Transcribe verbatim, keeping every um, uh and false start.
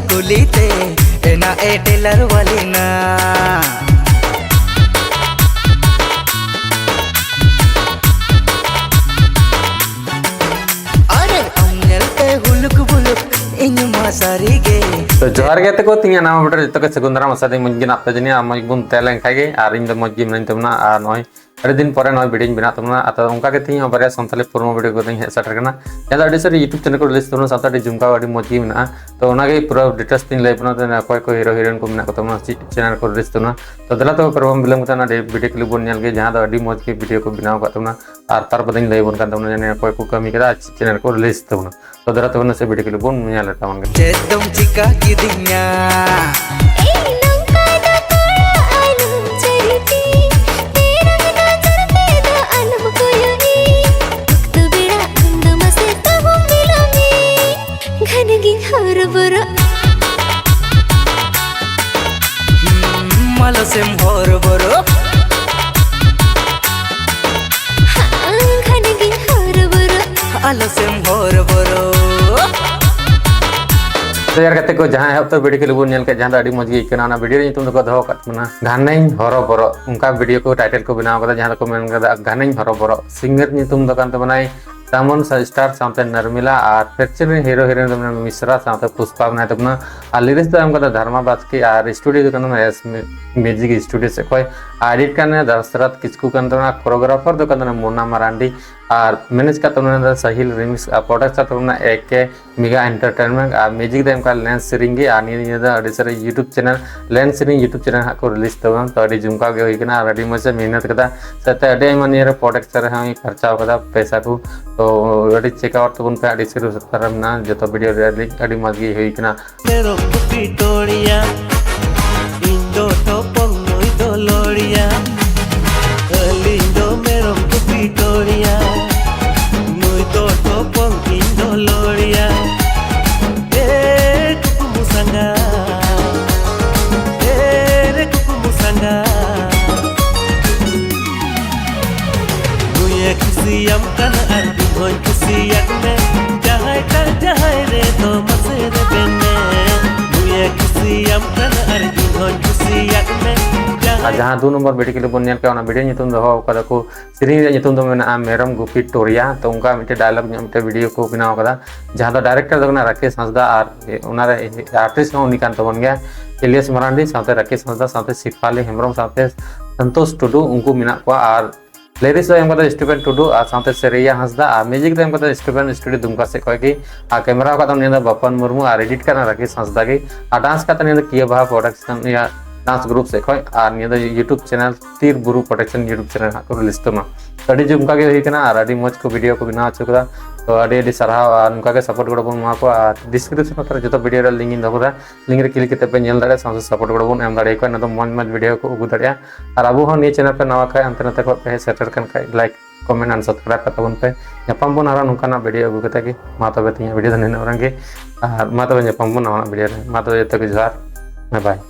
ᱠᱩᱞᱤ ᱛᱮ ᱮᱱᱟ ᱮ ᱴᱮᱞᱟᱨ ᱣᱟᱞᱤ ᱱᱟ᱾ ᱟᱨᱮ ᱟᱢ ᱧᱮᱞᱛᱮ ᱦᱩᱞᱩᱠ ᱵᱩᱞᱩᱠ ᱤᱧ ᱢᱟ ᱥᱟᱹᱨᱤ ᱜᱮ᱾ ᱛᱚ ᱡᱚᱦᱟᱨ ᱜᱮ ᱜᱟᱛᱮ ᱠᱚ, ᱛᱤᱦᱤᱧᱟᱜ ᱱᱟᱣᱟ ᱵᱷᱤᱰᱤᱭᱳ ᱨᱮ ᱡᱚᱛᱚ ᱜᱮ ᱥᱟᱹᱜᱩᱱ ᱫᱟᱨᱟᱢ᱾ ᱟᱥᱟ ᱫᱟᱹᱧ ᱢᱚᱡᱽ ᱜᱮ ᱢᱮᱱᱟᱜ ᱯᱮ ᱡᱟᱹᱱᱤᱡ, ᱟᱨ ᱢᱚᱡᱽ ᱵᱚᱱ ᱛᱟᱦᱮᱸ ᱞᱮᱱ ᱠᱷᱟᱡ ᱜᱮ, ᱟᱨ ᱤᱧ ᱫᱚ ᱢᱚᱡᱽ ᱜᱮ ᱢᱮᱱᱟᱹᱧ ᱛᱟᱵᱚᱱᱟ᱾ ᱟᱨ ᱱᱚᱜᱼᱚᱭ ᱟᱹᱰᱤ ᱫᱤᱱ ᱯᱚᱨᱮ ᱱᱚᱜᱼᱚᱭ ᱵᱷᱤᱰᱤᱭᱳᱧ ᱵᱮᱱᱟᱣ ᱛᱟᱵᱚᱱᱟ᱾ ᱟᱨ ᱛᱚ ᱚᱱᱠᱟ ᱜᱮ ᱛᱤᱦᱤᱧ ᱦᱚᱸ ᱵᱟᱨᱭᱟ ᱥᱟᱱᱛᱟᱲᱤ promo ᱵᱷᱤᱰᱤᱭᱳ ᱠᱚᱛᱮᱧ ᱦᱮᱡ ᱥᱮᱴᱮᱨ ᱠᱟᱱᱟ, ᱡᱟᱦᱟᱸ ᱫᱚ ᱟᱹᱰᱤ ᱥᱟᱹᱨᱤ YouTube ᱪᱮᱱᱮᱞ ᱠᱚᱨᱮ ᱞᱤᱥᱴ ᱛᱟᱵᱚᱱᱟ, ᱥᱟᱶᱛᱮ ᱟᱹᱰᱤ ᱡᱷᱩᱢᱠᱟᱣ ᱟᱹᱰᱤ ᱢᱚᱡᱽ ᱜᱮ ᱢᱮᱱᱟᱜᱼᱟ᱾ ᱛᱚ ᱚᱱᱟ ᱜᱮ ᱯᱩᱨᱟᱹ ᱰᱤᱴᱮᱞᱥ ᱛᱤᱧ ᱞᱟᱹᱭ ᱟᱵᱚᱱᱟ, ᱛᱚ ᱚᱠᱚᱭ ᱠᱚ ᱦᱤᱨᱳ ᱦᱤᱨᱳᱭᱤᱱ ᱠᱚ ᱢᱮᱱᱟᱜ ᱠᱚ ᱛᱟᱵᱚᱱᱟ, ᱪᱮᱫ ᱪᱮᱱᱮᱞ ᱠᱚᱨᱮ ᱞᱤᱥᱴ ᱛᱟᱵᱚᱱᱟ᱾ ᱛᱚ ᱫᱮᱞᱟ ᱛᱚᱵᱮ ᱯᱩᱨᱟᱹ ᱵᱟᱝ ᱵᱤᱞᱚᱢ ᱠᱟᱛᱮ ᱚᱱᱟ ᱵᱷᱤᱰᱤᱭᱳ ᱠᱞᱤᱯ ᱵᱚᱱ ᱧᱮᱞ ᱜᱮ, ᱡᱟᱦᱟᱸ ᱫᱚ ᱟᱹᱰᱤ ᱢᱚᱡᱽ ᱜᱮ ᱵᱷᱤᱰᱤᱭᱳ ᱠᱚ ᱵᱮᱱᱟᱣ ᱟᱠᱟᱫ ᱛᱟᱵᱚᱱᱟ᱾ ᱟᱨ ᱛᱟᱨᱯᱚᱨᱮᱧ ᱞᱟᱹᱭ ᱟᱵᱚᱱ ᱠᱟᱱ ᱛᱟᱵᱚᱱᱟ ᱡᱮ ᱚᱠᱚᱭ ᱠᱚ ᱠᱟᱹᱢᱤ ᱠᱟᱫᱟ ᱟᱨ ᱪᱮᱫ ᱪᱮᱱᱮᱞ ᱠᱚ ᱨᱤᱞᱤᱡᱽ ᱛᱟᱵᱚᱱᱟ᱾ ᱛᱚ ᱫᱮᱞᱟ ᱛᱚᱵᱮ ᱱᱟᱥᱮ ᱵᱷᱤᱰᱤᱭᱳ ᱠᱞᱤᱯ ᱵᱚᱱ ᱧᱮᱞ ᱞᱮ ᱛᱟᱵᱚᱱ ᱜᱮ᱾ ᱪᱮᱫ ᱫᱚᱢ ᱪᱤᱠᱟ ᱠᱤᱫᱤᱧᱟ? ᱮᱭ ᱱᱚᱝᱠᱟ ᱫᱚ ᱠᱚᱲᱟ ᱟᱞᱚᱢ ᱪᱟᱹᱨᱤᱛᱤ, ᱛᱮᱨᱟᱝ ᱱᱚᱡᱚᱨ ᱛᱮᱫᱚ ᱟᱞᱚᱢ ᱠᱚᱭᱚᱜ ᱤᱧ, ᱚᱠᱛᱚ ᱵᱮᱲᱟ ᱟᱢ ᱫᱚ ᱢᱟᱥᱮ ᱛᱟᱵᱚᱢ ᱵᱤᱞᱚᱢᱤᱧ, ᱜᱷᱟᱱᱮ ᱜᱤᱧ ᱦᱚᱨᱚᱵᱚᱨᱚᱜ᱾ ᱢᱟᱞᱚ ᱥᱮᱢ ᱦᱚᱨᱚᱵᱚᱨᱚᱜ᱾ ᱦᱟᱸ, ᱜᱷᱟᱱᱮ ᱜᱤᱧ ᱦᱚᱨᱚᱵᱚᱨᱚᱜ᱾ ᱟᱞᱚ ᱥᱮᱢ ᱦᱚᱨᱚᱵᱚᱨᱚᱜ᱾ ᱛᱚ ᱭᱟᱨ ᱜᱟᱛᱮ ᱠᱚ, ᱡᱟᱦᱟᱸ ᱮᱦᱚᱵ ᱛᱚ ᱵᱷᱤᱰᱤᱭᱳ ᱠᱞᱤᱯ ᱵᱚᱱ ᱧᱮᱞ ᱠᱮᱫ, ᱡᱟᱦᱟᱸ ᱫᱚ ᱟᱹᱰᱤ ᱢᱚᱡᱽ ᱜᱮ ᱟᱹᱭᱠᱟᱹᱣ ᱮᱱᱟ, ᱚᱱᱟ ᱵᱷᱤᱰᱤᱭᱳ ᱨᱮ ᱧᱩᱛᱩᱢ ᱫᱚᱠᱚ ᱫᱚᱦᱚ ᱟᱠᱟᱫ ᱛᱟᱵᱚᱱᱟ ᱜᱷᱟᱱᱮᱧ ᱦᱚᱨᱚᱵᱚᱨᱚᱜ, ᱚᱱᱠᱟ ᱵᱷᱤᱰᱤᱭᱳ ᱠᱚ ᱴᱟᱭᱴᱮᱞ ᱠᱚ ᱵᱮᱱᱟᱣ ᱠᱟᱫᱟ, ᱡᱟᱦᱟᱸ ᱫᱚᱠᱚ ᱢᱮᱱ ᱠᱟᱫᱟ ᱜᱷᱟᱱᱮᱧ ᱦᱚᱨᱚᱵᱚᱨᱚᱜ᱾ ᱥᱤᱝᱜᱟᱨ ᱧᱩᱛᱩᱢ ᱫᱚ ᱠᱟᱱ ᱛᱟᱵᱚᱱᱟᱭ ᱥᱟᱢᱚᱱ ᱥᱴᱟᱨ ᱥᱟᱶᱛᱮ ᱱᱟᱨᱢᱤᱞᱟ, ᱟᱨ ᱯᱷᱮᱠᱪᱟᱨᱤᱝ ᱦᱤᱨᱳ ᱦᱤᱨᱳᱭᱤᱱ ᱫᱚ ᱢᱮᱱᱟᱭ ᱢᱤᱥᱨᱟ ᱥᱟᱶᱛᱮ ᱯᱩᱥᱯᱟ ᱢᱮᱱᱟᱭ ᱛᱟᱵᱚᱱᱟ᱾ ᱟᱨ ᱞᱤᱨᱤᱠᱥ ᱫᱚ ᱮᱢ ᱠᱟᱫᱟ ᱫᱷᱟᱨᱢᱟ ᱵᱟᱥᱠᱮ, ᱟᱨ ᱥᱴᱩᱰᱤᱭᱳ ᱫᱚ ᱠᱟᱱᱟ ᱮᱥ ᱢᱤ-, ᱢᱤᱭᱩᱡᱤᱠ ᱥᱴᱩᱰᱤᱭᱳ ᱥᱮᱫ ᱠᱷᱚᱱ᱾ ᱟᱨ ᱮᱰᱤᱴ ᱠᱟᱱᱟ ᱫᱟᱥᱨᱟᱛ ᱠᱤᱥᱠᱩ ᱠᱟᱱ ᱛᱟᱵᱚᱱᱟ, ᱠᱳᱨᱳᱜᱨᱟᱯᱷᱟᱨ ᱫᱚ ᱠᱟᱱ ᱛᱟᱵᱚᱱᱟ ᱢᱳᱱᱟ ᱢᱟᱨᱟᱱᱰᱤ, ᱟᱨ ᱢᱮᱱᱮᱡᱽ ᱠᱟᱜ ᱛᱟᱵᱚᱱᱟ ᱥᱟᱦᱤᱞ ᱨᱤᱢᱤᱠᱥ, ᱟᱨ ᱯᱨᱚᱰᱟᱠᱥ ᱠᱟᱜ ᱛᱟᱵᱚᱱᱟ ᱮ ᱠᱮ ᱢᱮᱜᱟ ᱮᱱᱴᱟᱨᱴᱮᱱᱢᱮᱱᱴ, ᱟᱨ ᱢᱤᱭᱩᱡᱤᱠ ᱫᱚ ᱮᱢ ᱠᱟᱜ ᱞᱮᱱᱥ ᱥᱮᱨᱮᱧ ᱜᱮ᱾ ᱟᱨ ᱱᱤᱭᱟᱹ, ᱱᱤᱭᱟᱹ ᱫᱚ ᱟᱹᱰᱤ ᱥᱟᱹᱨᱤ YouTube ᱪᱮᱱᱮᱞ ᱞᱮᱱᱥ ᱥᱮᱨᱮᱧ YouTube ᱪᱮᱱᱮᱞ ᱦᱟᱸᱜ ᱠᱚ ᱨᱤᱞᱤᱡᱽ ᱛᱟᱵᱚᱱᱟ᱾ ᱛᱚ ᱟᱹᱰᱤ ᱡᱷᱩᱢᱠᱟᱣ ᱜᱮ ᱦᱩᱭ ᱠᱟᱱᱟ ᱟᱨ ᱟᱹᱰᱤ ᱢᱚᱡᱽ ᱮ ᱢᱮᱦᱱᱚᱛ ᱠᱟᱫᱟ, ᱥᱟᱶᱛᱮ ᱟᱹᱰᱤ ᱟᱭᱢᱟ ᱱᱤᱭᱟᱹ ᱨᱮ ᱯᱨᱚᱰᱟᱠᱥᱚᱱ ᱨᱮᱦᱚᱸᱭ ᱠᱷᱚᱨᱪᱟᱣ ᱠᱟᱫᱟ ᱯᱚᱭᱥᱟ ᱠᱚ᱾ ᱛᱚ ᱟᱹᱰᱤ ᱪᱮᱠ ᱟᱣᱩᱴ ᱛᱟᱵᱚᱱ ᱯᱮ, ᱟᱹᱰᱤ ᱥᱟᱹᱨᱤ ᱥᱚᱛᱛᱟᱨ ᱨᱮ ᱢᱮᱱᱟᱜᱼᱟ, ᱡᱚᱛᱚ ᱵᱷᱤᱰᱤᱭᱳ ᱨᱮ ᱟᱹᱰᱤ, ᱟᱹᱰᱤ ᱢᱚᱡᱽ ᱜᱮ ᱦᱩᱭ ᱠᱟᱱᱟ᱾ ᱢᱮᱨᱚᱢ ᱜᱩᱯᱤ ᱴᱚᱲᱤᱭᱟ, ᱤᱧ ᱫᱚ ᱴᱚᱯᱚᱝ, ᱱᱩᱭ ᱫᱚ ᱞᱚᱲᱤᱭᱟ᱾ ᱟᱹᱞᱤᱧ ᱫᱚ ᱢᱮᱨᱚᱢ ᱜᱩᱯᱤ ᱴᱚᱲᱤᱭᱟ, ᱱᱩᱭ ᱫᱚ ᱴᱚᱯᱚᱝ, ᱤᱧ ᱫᱚ ᱞᱚᱲᱤᱭᱟ᱾ ᱮ ᱠᱩᱠᱢᱩ ᱥᱟᱸᱜᱟ, ᱮ ᱨᱮ ᱠᱩᱠᱢᱩ ᱥᱟᱸᱜᱟ᱾ ᱱᱩᱭᱮ ᱠᱩᱥᱤᱭᱟᱢ ᱠᱟᱱᱟ ᱟᱨ ᱤᱧ ᱦᱚᱸᱧ ᱠᱩᱥᱤᱭᱟᱜ ᱢᱮ᱾ ᱡᱟᱦᱟᱸᱭ ᱴᱟᱜ ᱡᱟᱦᱟᱸᱭ ᱨᱮᱫᱚ ᱢᱟᱥᱮ ᱨᱮᱵᱮᱱ ᱢᱮ᱾ ᱟᱨ ᱡᱟᱦᱟᱸ ᱫᱩ ᱱᱚᱢᱵᱚᱨ ᱵᱷᱤᱰᱤᱭᱳ ᱠᱞᱤᱯ ᱵᱚᱱ ᱧᱮᱞ ᱠᱮᱫᱟ, ᱚᱱᱟ ᱵᱷᱤᱰᱤᱭᱳ ᱧᱩᱛᱩᱢ ᱫᱚᱦᱚ ᱠᱟᱫᱟ ᱠᱚ, ᱥᱮᱨᱮᱧ ᱨᱮᱭᱟᱜ ᱧᱩᱛᱩᱢ ᱫᱚ ᱢᱮᱱᱟᱜᱼᱟ ᱢᱮᱨᱚᱢ ᱜᱩᱯᱤ ᱴᱳᱨᱤᱭᱟ᱾ ᱛᱚ ᱚᱱᱠᱟ ᱢᱤᱫᱴᱮᱱ ᱰᱟᱭᱞᱚᱜ ᱧᱚᱜ ᱢᱤᱫᱴᱮᱱ ᱵᱷᱤᱰᱤᱭᱳ ᱠᱚ ᱵᱮᱱᱟᱣ ᱠᱟᱫᱟ, ᱡᱟᱦᱟᱸ ᱫᱚ ᱰᱟᱭᱨᱮᱠᱴᱚᱨ ᱫᱚ ᱠᱟᱱᱟ ᱨᱟᱠᱮᱥ ᱦᱟᱸᱥᱫᱟ ᱟᱨ ᱚᱱᱟᱨᱮ ᱟᱨᱴᱤᱥᱴ ᱦᱚᱸ ᱩᱱᱤ ᱠᱟᱱ ᱛᱟᱵᱚᱱ ᱜᱮᱭᱟ ᱮᱞᱤᱭᱟᱥ ᱢᱟᱨᱟᱱᱰᱤ, ᱥᱟᱶᱛᱮ ᱨᱟᱠᱮᱥ ᱦᱟᱸᱥᱫᱟ, ᱥᱟᱶᱛᱮ ᱥᱤᱯᱟᱞᱤ ᱦᱮᱢᱵᱨᱚᱢ, ᱥᱟᱶᱛᱮ ᱥᱚᱱᱛᱳᱥ ᱴᱩᱰᱩ, ᱩᱱᱠᱩ ᱢᱮᱱᱟᱜ ᱠᱚᱣᱟ᱾ ᱟᱨ ᱞᱤᱨᱤᱠᱥ ᱫᱚ ᱮᱢ ᱠᱟᱫᱟ ᱥᱴᱤᱯᱷᱮᱱ ᱴᱩᱰᱩ ᱟᱨ ᱥᱟᱶᱛᱮ ᱥᱮᱨᱮᱭᱟ ᱦᱟᱸᱥᱫᱟ ᱟᱨ ᱢᱤᱭᱩᱡᱤᱠ ᱫᱚ ᱮᱢ ᱠᱟᱫᱟ ᱥᱴᱤᱯᱷᱮᱱ ᱥᱴᱩᱰᱤᱭᱳ ᱫᱩᱢᱠᱟ ᱥᱮᱫ ᱠᱷᱚᱱ ᱜᱮ᱾ ᱟᱨ ᱠᱮᱢᱮᱨᱟ ᱟᱠᱟᱫ ᱫᱚ ᱱᱤᱭᱟᱹ ᱫᱚ ᱵᱟᱯᱟᱱ ᱢᱩᱨᱢᱩ ᱟᱨ ᱮᱰᱤᱴ ᱠᱟᱱᱟ ᱨᱟᱠᱮᱥ ᱦᱟᱸᱥᱫᱟ ᱜᱮ᱾ ᱟᱨ ᱰᱟᱱᱥ ᱠᱟᱛᱮ ᱱᱤᱭᱟᱹ ᱫᱚ ᱠᱤᱭᱟᱹ ᱵᱟᱦᱟ ᱯᱨᱚᱰᱟᱠᱥᱚᱱ ᱤᱭᱟᱹ ᱰᱟᱱᱥ ᱜᱨᱩᱯ ᱥᱮᱫ ᱠᱷᱚᱱ᱾ ᱟᱨ ᱱᱤᱭᱟᱹ ᱫᱚ ᱭᱩᱴᱩᱵᱽ ᱪᱮᱱᱮᱞ ᱛᱤᱨ ᱵᱩᱨᱩ ᱯᱨᱚᱰᱟᱠᱥᱚᱱ ᱭᱩᱴᱩᱵᱽ ᱪᱮᱱᱮᱞ ᱦᱟᱸᱜ ᱠᱚ ᱨᱤᱞᱤᱡᱽ ᱛᱟᱢᱟ᱾ ᱛᱚ ᱟᱹᱰᱤ ᱡᱳᱨ ᱚᱱᱠᱟ ᱜᱮ ᱦᱩᱭ ᱠᱟᱱᱟ ᱟᱨ ᱟᱹᱰᱤ ᱢᱚᱡᱽ ᱠᱚ ᱵᱷᱤᱰᱤᱭᱳ ᱠᱚ ᱵᱮᱱᱟᱣ ᱦᱚᱪᱚ ᱠᱟᱫᱟ᱾ ᱛᱚ ᱟᱹᱰᱤ ᱟᱹᱰᱤ ᱥᱟᱨᱦᱟᱣ ᱟᱨ ᱱᱚᱝᱠᱟ ᱜᱮ ᱥᱟᱯᱳᱨᱴ ᱜᱚᱲᱚ ᱵᱚᱱ ᱮᱢᱟ ᱠᱚᱣᱟ᱾ ᱟᱨ ᱰᱤᱥᱠᱨᱤᱯᱥᱚᱱ ᱠᱚᱨᱮ ᱡᱚᱛᱚ ᱵᱷᱤᱰᱤᱭᱳ ᱨᱮ ᱞᱤᱝᱠ ᱤᱧ ᱫᱚᱦᱚ ᱠᱟᱫᱟ, ᱞᱤᱝᱠ ᱨᱮ ᱠᱞᱤᱠ ᱠᱟᱛᱮ ᱯᱮ ᱧᱮᱞ ᱫᱟᱲᱮᱭᱟᱜᱼᱟ, ᱥᱟᱶᱛᱮ ᱥᱟᱯᱳᱨᱴ ᱜᱚᱲᱚ ᱵᱚᱱ ᱮᱢ ᱫᱟᱲᱮᱭᱟᱠᱚᱣᱟ᱾ ᱤᱱᱟᱹ ᱫᱚ ᱢᱚᱡᱽ ᱢᱚᱡᱽ ᱵᱷᱤᱰᱤᱭᱳ ᱠᱚ ᱟᱹᱜᱩ ᱫᱟᱲᱮᱭᱟᱜᱼᱟ᱾ ᱟᱨ ᱟᱵᱚ ᱦᱚᱸ ᱱᱤᱭᱟᱹ ᱪᱮᱱᱮᱞ ᱯᱮ ᱱᱟᱣᱟ ᱠᱷᱟᱡ ᱦᱟᱱᱛᱮ ᱱᱟᱛᱮ ᱠᱷᱚᱱ ᱯᱮ ᱦᱮᱡ ᱥᱮᱴᱮᱨ ᱠᱟᱱ ᱠᱷᱟᱡ ᱞᱟᱭᱤᱠ, ᱠᱚᱢᱮᱱᱴ ᱟᱨ ᱥᱟᱵᱥᱠᱨᱟᱭᱤᱵ ᱠᱟᱛᱟ ᱵᱚᱱ ᱯᱮ᱾ ᱧᱟᱯᱟᱢ ᱵᱚᱱ ᱟᱨᱦᱚᱸ ᱱᱚᱝᱠᱟᱱᱟᱜ ᱵᱷᱤᱰᱤᱭᱳ ᱟᱹᱜᱩ ᱠᱟᱛᱮ ᱜᱮ᱾ ᱢᱟ ᱛᱚᱵᱮ ᱛᱮᱦᱮᱧᱟᱜ ᱵᱷᱤᱰᱤᱭᱳ ᱫᱚ ᱱᱤᱱᱟᱹᱜ ᱨᱮ ᱜᱮ᱾ ᱟᱨ ᱢᱟ ᱛᱚᱵᱮ ᱧᱟᱯᱟᱢ ᱵᱚᱱ ᱱᱟᱣᱟᱱᱟᱜ ᱵᱷᱤᱰᱤᱭᱳ ᱨᱮ᱾ ᱢᱟ ᱛᱚᱵᱮ ᱡᱚᱛᱚ ᱜᱮ ᱡᱚᱦᱟᱨ, ᱵᱟᱭ ᱵᱟᱭ᱾